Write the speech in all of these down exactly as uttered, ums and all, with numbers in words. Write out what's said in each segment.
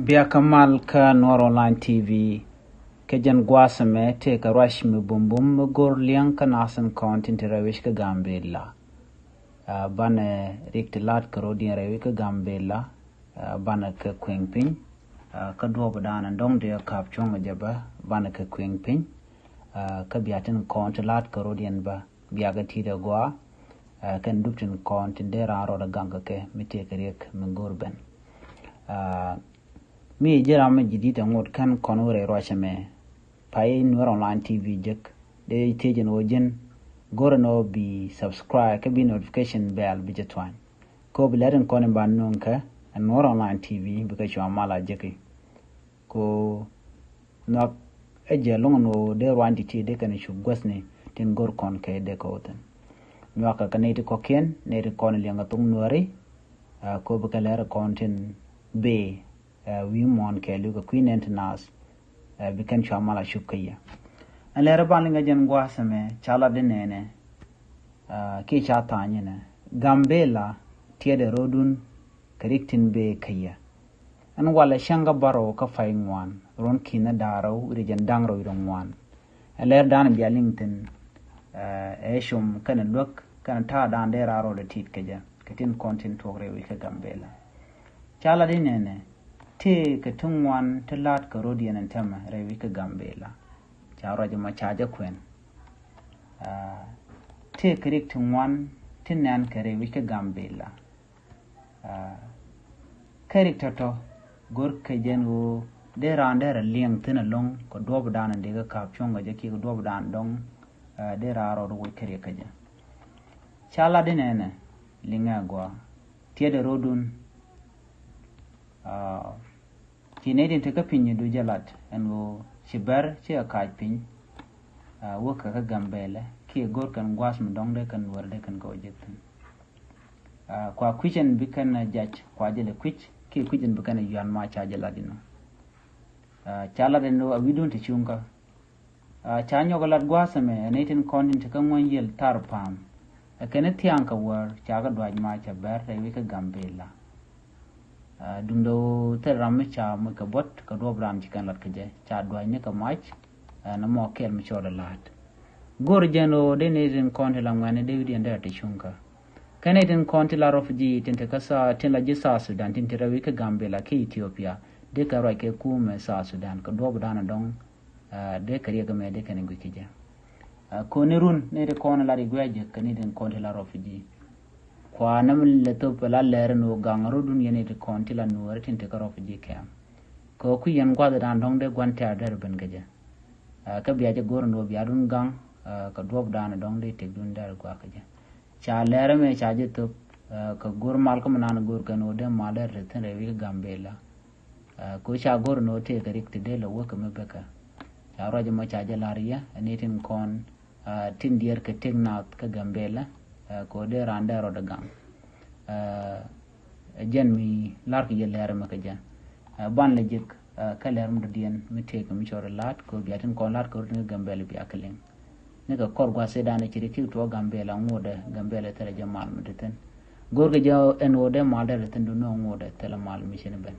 Bia kä mal kä Nuɔr Online T V. Kä jɛn gua̱a̱th ɛmɛ tëë kɛ ruac mi bumbum mi go̱r liɛŋ kä nath tin kɔn tin te rɛy wec kä Gambela. Banɛ rik ti la̱t kɛ rɔ̱diɛn rɛy wec kä Gambela. Banɛ kɛ kueŋ piny. Kä duɔ̱ɔ̱p dan dɔ̱ŋ ti ɛ ka̱p cuɔ̱ŋ jɛ bä, banɛ kɛ kueŋ piny. Kä bia tin kɔn ti la̱t kɛ rɔ̱diɛn bä, bia kɛ ti̱i̱t ɛ gɔaa. Kɛn dup tin kɔn tin dee raan rɔɔdɛ gaŋ kɛ kɛ mi tëë kɛ riɛk mi go̱r ben. Mi ji̱ ram mi ji̱ di̱t ɛ ŋot kɛn kɔn wä rɛy ruac ɛmɛ, pay Nuer Online T V jek, dee thiec ɛn ɣöö ji̱n go̱r ɛn ɣöö bi subscribe kä bi notification bell bi jɛ tuany. Kɛ ɣöö bi lɛt in kɔn in ba nuŋ kɛ ɛn Nuer Online T V bikɛ cua mal a jeki. Kɛ ɣöö nhɔak ɛ jɛ loŋ ɛn ɣöö dee ruany ti ti dee kɛn cu guäthni tin go̱r kɔn kɛ dee kɛ wä thin. Nyuakä kɛ nɛy ti kɔ̱kiɛn, nɛy ti kɔn liɛŋ kɛ thok Nuääri. Kɛ ɣöö bikɛ lɛr kɔn tin bëë wi̱i̱ muɔ̱ɔ̱n kɛɛliw kɛ kui̱ nɛn ti naath. Bi kɛn cua mal a cup kä yɛ. Ɛn lɛr ban liŋ ɛ jɛn gua̱a̱th ɛmɛ ca lat di nɛnɛ. Kiɛ ca tha̱a̱ny ɛnɛ, Gambela tiɛɛdɛ ro̱dun kɛ rik tin bëë kä yɛ. Ɛn walɛ cäŋ kä bärɔw kä pay ŋuan, ruɔ̱n ki̱n ɛ da̱ŋ rɛw wi̱cdɛ jɛn da̱ŋ rɛw wi̱cdɛ ŋuan. Ɛ lɛr dan bia liŋ thi̱n. Ɛ cum kɛnɛ luäk kɛnɛ ta̱a̱ dan dee raar rɔɔdɛ ti̱i̱t kɛ jɛ kɛ tin kɔn tin tuɔɔk rɛy wec kä Gambela. Ca lat di nɛnɛ, tëë kɛ ti ŋuan ti la̱t kɛ rɔ̱diɛn ɛn tɛmɛ rɛy wec kä Gambela. Ca ruac ɛmɔ ca jɛ kuɛn. Tëë kɛ rik ti ŋuan ti nɛn kɛ rɛy wec kä Gambela. Kä rik tɔ̱tɔ̱ go̱r kɛ jɛn ɣöö dee raan dee rɛ liɛŋ thi̱n ɛlɔ̱ŋ kɛ duɔ̱ɔ̱p dan in dee kɛ ka̱p cuɔ̱ŋ kɛ jɛ kiɛ kɛ duɔ̱ɔ̱p dan dɔ̱ŋ. Dee raan rɔɔd woc kä riɛk kɛ jɛ. Ca lat di nɛnɛ, liŋɛ agɔaa, tiɛɛdɛ ro̱dun. Ci nɛy tin te kä piny du jɛ lat ɛn ɣöö ci bɛr ci ɛ ka̱a̱c piny. Wäkɛ kä Gambela kiɛ go̱r kɛn gua̱a̱th mi dɔ̱ŋ dee kɛn Nuäär dee kɛn kɛ wä jek thi̱n. Kua kui̱c ɛn bi kɛn jac kua jɛ lɛ kui̱c kiɛ kui̱c ɛn bi kɛn yuan ma ca jɛ lat inɔ. Ca lat ɛn ɣöö a wi̱dun te cuŋkä. Ca nyɔk ɛ lat gua̱a̱th ɛmɛ ɛ nɛy tin kɔn tin te kä ŋuɔ̱ny yiël thar pa̱a̱m. Ɛ kɛn i̱ thia̱a̱ŋ kɛ wäär ca kɛ duac ma ca bɛr rɛy wec kä Gambela. Duundɛ ɣöö thil ram mi ca moc kɛ buɔ̱t kɛ duɔ̱ɔ̱p raan ci kɛn lat kɛ jɛ ca dua̱cni kɛ mac. Ɛn ɛmɔ kɛl mi cɔɔdɛ la̱a̱t. Go̱r jɛn ɣöö dee nɛy tin kɔn ti la ŋuɛ̈tni dee wi̱diɛn dee a te cuŋkä. Kä nɛy tin kɔn ti la refugee tin te kä South, tin la ji̱ South Sudan tin te rɛy wec kä Gambela kä Ethiopia, dee kɛ ruac kɛ kumɛ South Sudan kɛ duɔ̱ɔ̱p dan dɔ̱ŋ. Dee kɛ riɛk ɛmɛ dee kɛn guic kɛ jɛ. Koni run nɛy ti kɔn la ri guic jɛ kɛ nɛy tin kɔn ti la refugee. Kua nɛmɛ lɛ thop la lɛr ni wä gaŋ rɔdun yɛn nɛy ti kɔn ti la Nuääri tin te kä refugee camp. Kɛ kui̱ yɛn gua̱th dan dɔ̱ŋ dee gua̱n tɛ̈r dee rɛ ben kɛ jɛ. Kä bia jɛ go̱r ni wä bia dun gaŋ kɛ duɔ̱ɔ̱p dan dɔ̱ŋ dee tëkdun dee rɛ gua̱a̱k kɛ jɛ. Ca lɛr ɛmɛ ca jɛ thop kɛ go̱r mal kä mi nan go̱r kɛn wä dee mal dee rɛ thi̱n rɛy wec kä Gambela. Ko ca go̱r ni wä tëë kɛ rik ti dee lɛ wäk kɛ mi bäkä. Ca ruac ɛmɔ ca jɛ la̱r yɛ ɛ ni tin kɔn tin diɛɛr kɛ tëk naath kä Gambela. Ko dee raan dee rɔɔdɛ gaŋ. Ɛ jɛn mi la̱r kɛ jɛ lɛr ɛmɛ kɛ jɛ. Ban lɛ jek kä lɛr mi dɔ̱diɛn mi tëë kɛ mi cɔɔdɛ la̱t ko bia tin kɔn la̱t kɛ rut ni kä Gambela bia kɛ liŋ. Ni kɛ kɔr gua̱th sëëdan ɛ ci ri ki̱k tuɔɔk Gambela ŋuudɛ Gambela thilɛ jɛ mal mi te thi̱n. Go̱rkɛ jɛ ɛn ɣöö dee mal derɛ thi̱n duundɛ ŋuudɛ thilɛ mal mi ci ni ben.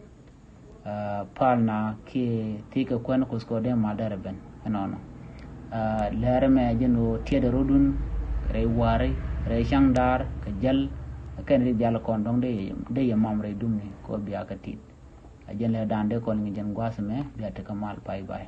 Pal na kiɛ thi̱i̱kɛ kuɛn kuth kɛ ɣöö dee mal derɛ ben ɛnɔnɔ. Lɛr ɛmɛ jɛn ɣöö tiɛɛdɛ rɔdun rɛy wa̱a̱ri rɛy ca̱ŋ da̱a̱r kɛ jäl. Kɛn ri diaal kɔn dɔ̱ŋ dee yɛ mam rɛy dumni kɛ ɣöö bia kɛ ti̱i̱t. A jɛn lɛr dan dee kɔn ŋi̱ jɛn gua̱a̱th ɛmɛ bia tekɛ mal, bye bye.